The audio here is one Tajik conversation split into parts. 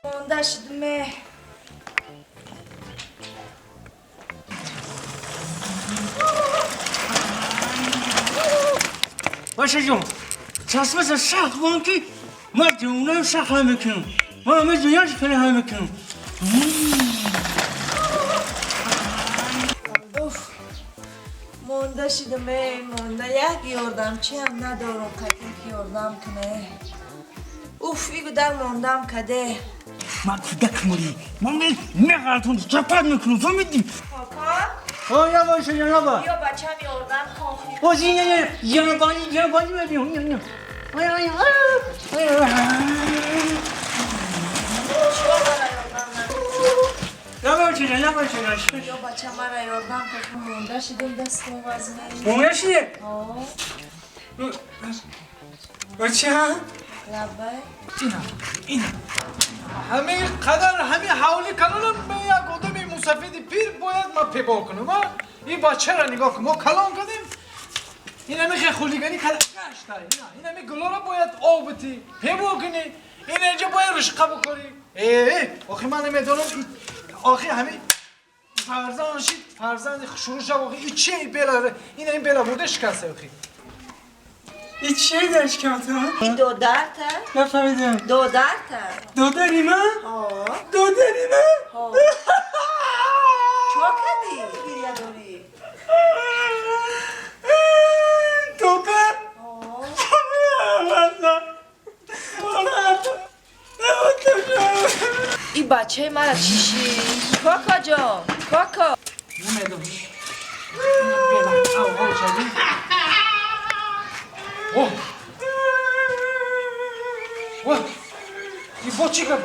Монда шидме. باشه جون چسب سخت بانکی ما جونم سخت هم میکنم ما همه دنیاش خیلی هم میکنم. اوف монда шидме, монда як ёрдамчиам надорам қадим ки ёрдам куне. Уф, игудар мондам каде. Ман кӯдак мурӣ ман меғалтон чапат мекунам фаҳмидӣ? Кока. О я боша я ба. Биё бачам ёрдам кун. Ози я я я бани я бани мебиём. Ай ай ай. Чиё мара ёрдам накунӣ? Я боша я боша. Биё бача мара ёрдам кун, монда шидем дастом вазне. Монда шиде? О. бача. Лабай. Ина ина. ҳамин қадар ҳамин ҳавли калонам ба як одами мусафиди пир бояд ман пебор кунам, а? Ин бачаро нигоҳ кун, мо калон кардем, ин ҳами хе хулиганӣ карда гашта, ина ин ҳами гулоро бояд об битӣ, пебор кунӣ, ин инҷа бояд ришқа бикорӣ. Э, охи ман намедонам, охи ҳами фарзанд шид, фарзанди шурӯъ шав, охи и чи бела, ин ин бела бурда шикаста охи. И чӣ дашката? Ин додарта? Нафаҳмидам. Додарта? Додари ман? О. Додари ман? Ҳо. Чо кардӣ? Гиря дорӣ? Додар. О. И бачаи мара чӣ шид? Кока ҷон, кока. Намедонам. Бела, ав, ав, шади. О! О! И бо чӣ гап?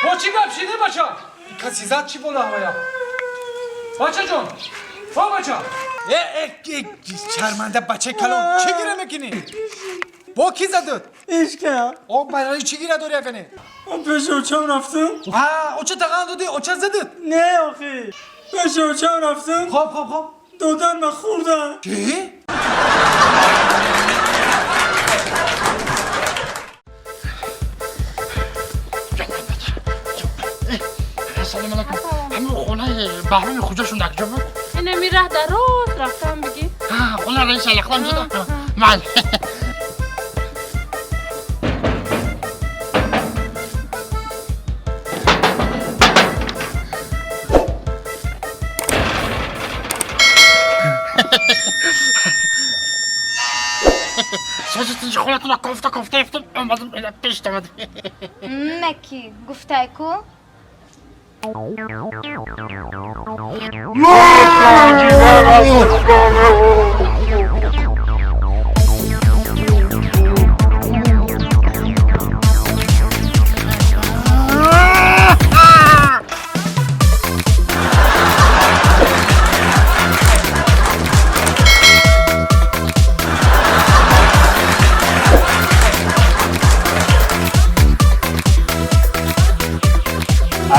Бо чӣ гап шиде бача? Каси зад чӣ бола ҳавая? Бача ҷон! О бача! Э, э, э, шарманда бачаи калон, чӣ гира мекунӣ? Бо кӣ задуд? Ишка. О, барои чӣ гира дорӣ акане? Ман пеши очам рафтам. Ҳа, оча таған додӣ, оча задуд? Не охи. Пеши очам рафтам. Хоб, хоб, хоб. Додар ман хӯрдам. Чӣ? Салом алайкум. Ҳамин хонаи Баҳроми хуҷашон дар куҷо буд? Инами раҳ дароз рафтам бигӣ. Хона раиси алақлам шуда. Ман. Сози тинҷи хонатона кофта кофта ефтам, омадам ина пеш омадам. Наки гуфтай ку?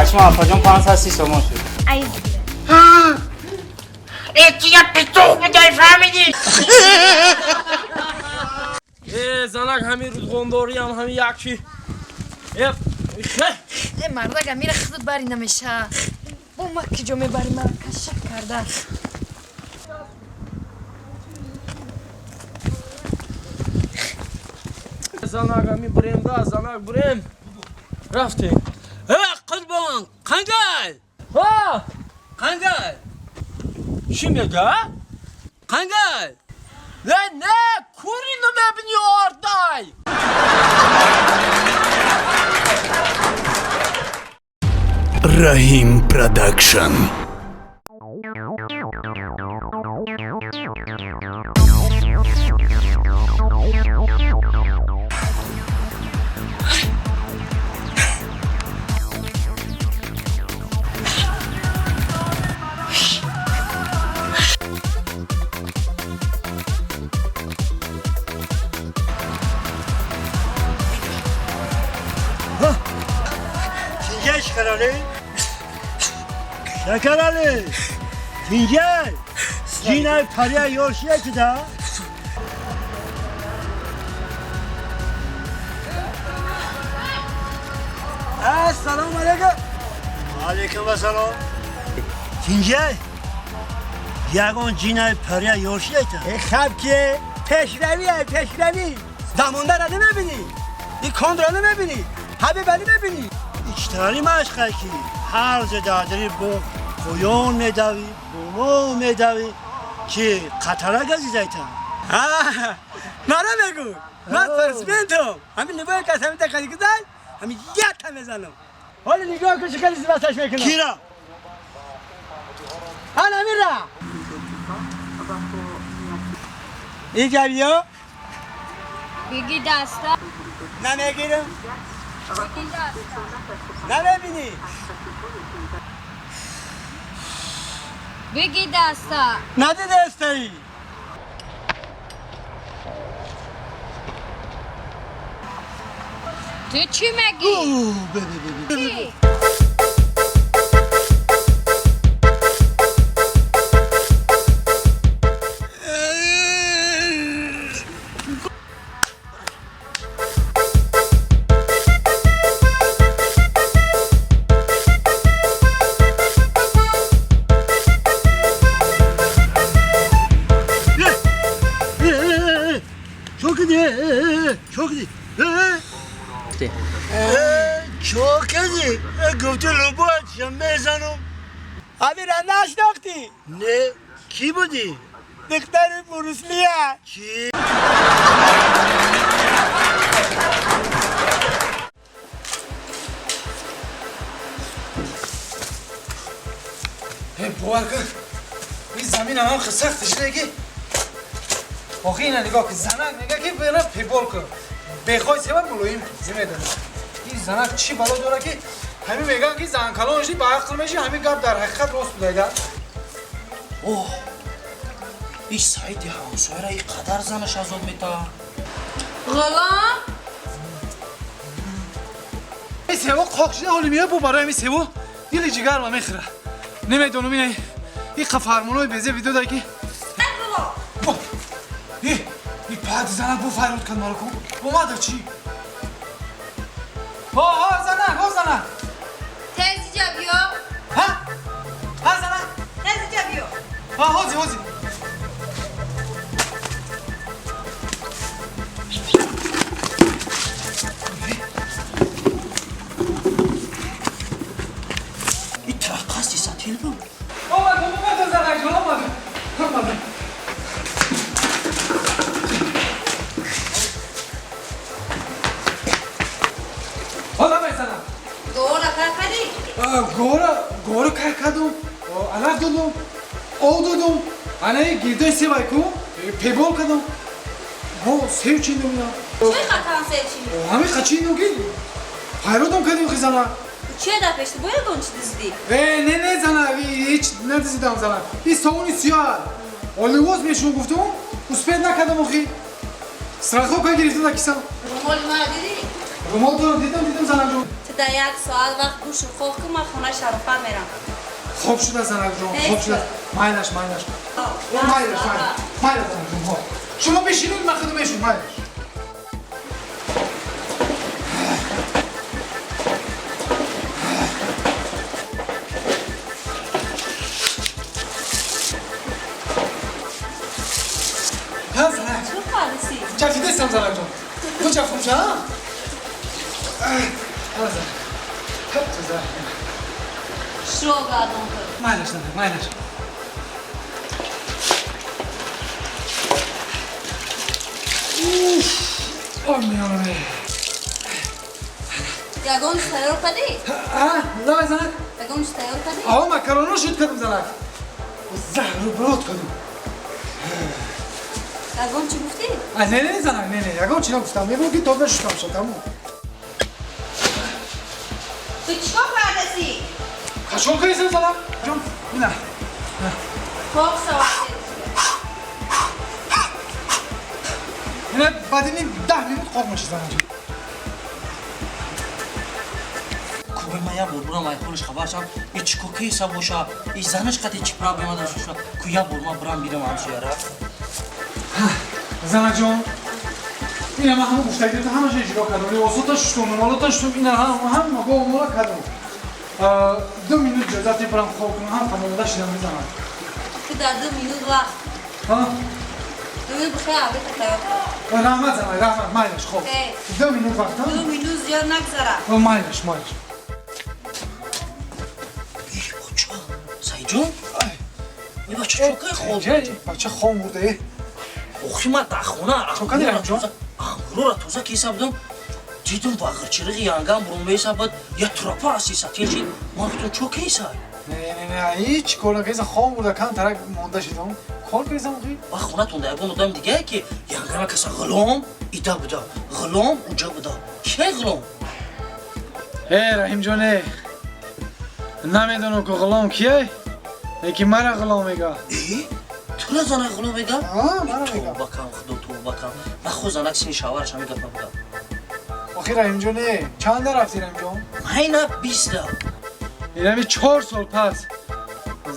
Ашма апаҷон 530 сомон шуд. Ай. Э, тия петух будай, фаҳмидӣ? Э, занак ҳамин рӯзғондориам ҳамин як чи. Э, хе. Э, мардак амира худат бари намеша. Бо ма киҷо мебари мара кашак карда. Занак ҳамин бурем да, занак бурем. Рафтем. Э, қурбон, қандай? Ҳа! Қандай? Чӣ мега? Қандай? Не, не, кури намебини ордай. Раҳим Продакшн. Тинҷай Шакаралӣ? Шакаралӣ! Тинҷай! Ҷинай пария ёршия кида? Ассалому алайкум. Алайкум ассалом. Тинҷай? Ягон ҷинай пария ёшиайта? Хаб ки пешравӣ, пешравӣ. Замонда ра намебинӣ. Ин конд ра намебинӣ. Ҳабиб Алӣ мебинӣ. Ичтари машқай ки ҳар рӯзе дадари бо қоён медавӣ, бо мо медавӣ ки қатара газидайта. Мара мегӯ. Ман спортсментам. Ҳамин либои кас ҳамин тақади гузал, ҳамин якта мезанам. Ҳоли нигоҳ кун чӣ хеле зибасташ мекунам. Кира? Ана мира. Инҷа биё. Биги даста. Намегирам. Намебинӣ. Биги даста. Надидастаӣ. Ту чӣ мегӣ? Чокази, гуфти лубоят мезанам. Амира нашнохтӣ? Не, кӣ будӣ? Духтари Бруслия. Чӣ? Бовар кун, ин замин ҳам сахт шуда ки охи ина нигоҳ кун, занак мега ки бина пебол кун, бехой себа мулоим зимедана. Ин занак чӣ бало дора ки ҳамин меган ки зан калон шуди ба ақл меши, ҳамин гап дар ҳақиқат рост будайда. Оҳ, ин Саиди ҳамсояра ин қадар занаш азоб метавад. Ғулом? Ин сево қоқ шуда ҳоли меояд, бо барои ҳамин сево дили ҷигарма мехӯрад. Намедонам ин ин фармонои безе видео ки ин баъди занак бо фарёд кард маро кун. Омада чӣ? Ҳо, ҳо, занак, ҳо, занак. Тез иҷа биё. Ҳа? Ҳа, занак? Тез иҷа биё. Ҳа, ҳози, ҳози. Ин траққасти сатил буд. Омадам, омадам, занак ҷон, омадам. Омадам. Гора кар кардӣ? Гора, гора кар кардум, алаф додум, об додум, анаи гирдои севай ку, пебол кардум. Бо сев чиндум ина. Чӣ қатан сев чиндӣ? Ҳамин қа чиндум ки пайродум кардим хи зана. Чӣ дар пешти бо ягон чӣ диздӣ? Не, не, зана, ҳеч надиздидам зана. Ин совуни сиёҳ. Оливоз мешун гуфтум, успед накардам охи. Страховка гирифтам дар кисам. Румоли мара дидӣ? Румол дорам, дидам, дидам занак ҷон. Ту дар як соат вақт гӯшу хоб кун, ман хонаи Шарофат мерам. Хоб шуда занак ҷон, хоб шуда. Майлаш, майлаш. Майлаш, майлаш. Майлаш занак ҷон, хоб. Шумо бишинед, ман худам мешунам, майлаш. Ҳа, занак. Чӣ кардӣ? Чафидестам занак ҷон. Ту чафум ша? Шуро гардон кун. Майлаш, занак, майлаш. Уф, ой меёнаме. Ягон чиз тайёр кардӣ? Ҳа, давай занак. Ягон чиз тайёр кардӣ? Аҳо, макароно шуд кардам занак. Заҳру брод кардам. Ягон чӣ гуфтӣ? Не, не, занак, не, не, ягон чӣ нагуфтам. Мегӯям ки тоза шудам шуд, тамом. Ту чӣ кор кардасӣ? Кашол кардасам занак. Ҷон, ина. Хоб савод. Ина баъди ин 10 минут қоқ меши занак ҷон. Кӯбе ман як бор бурам айхонаш хабар шам, и чӣ ко кейса боша, и занаш қати чӣ проблема дошта боша, ку як бор ман бурам бирам ҳамсояра. Занак ҷон, Ина ман ҳама гуфтагиёта ҳамаша иҷро кардам. Либосота шустум, румолота шустум, ина ҳама бо омода кардам. 2 минут иҷозат мебарам хоб кунам, ҳам тамомода шидам мезанам. Ту дар 2 минут вақт. Ҳа? 2 минут бихай абета тайёр кун. Раҳмат занай, раҳмат, майлаш, хоб. 2 минут вақт, ҳа? 2 минут зиёд нагзара. Майлаш, майлаш. Бача, Саидҷон? Ин бача чо кай хоб? Бача хом бурда, э? Охи ман дар хона Чо кади, Раҳимҷон? ангурора тоза киса будам. Дидум бағирчириғи янгам бурумбеса буд, я трапа асиса тешид. Ман гуфтам чо киса? Не, не, не, ҳеч кор накардам, хом бурда, кам тарак монда шидам. Кор кардам охи? Ба хонатон дар ягон одами дигае ки янгама каса ғулом ида буда, ғулом уҷа буда. Кияй ғулом? Э, Раҳимҷон, э. Намедонам ки ғулом кияй, лекин мара ғулом мега. Э? Тура занай ғулом мега? А, мара мега. Тавба кам, худо тавба кам. Нахо занак сини шавараш ҳами гапа буда. Охи Раҳимҷон, э, чанда рафти Раҳимҷон? Майна 20 да. Инами 4 сол пас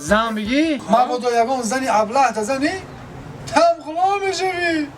зан бигӣ, мабодо ягон зани аблаҳ та зани, там ғулом мешавӣ.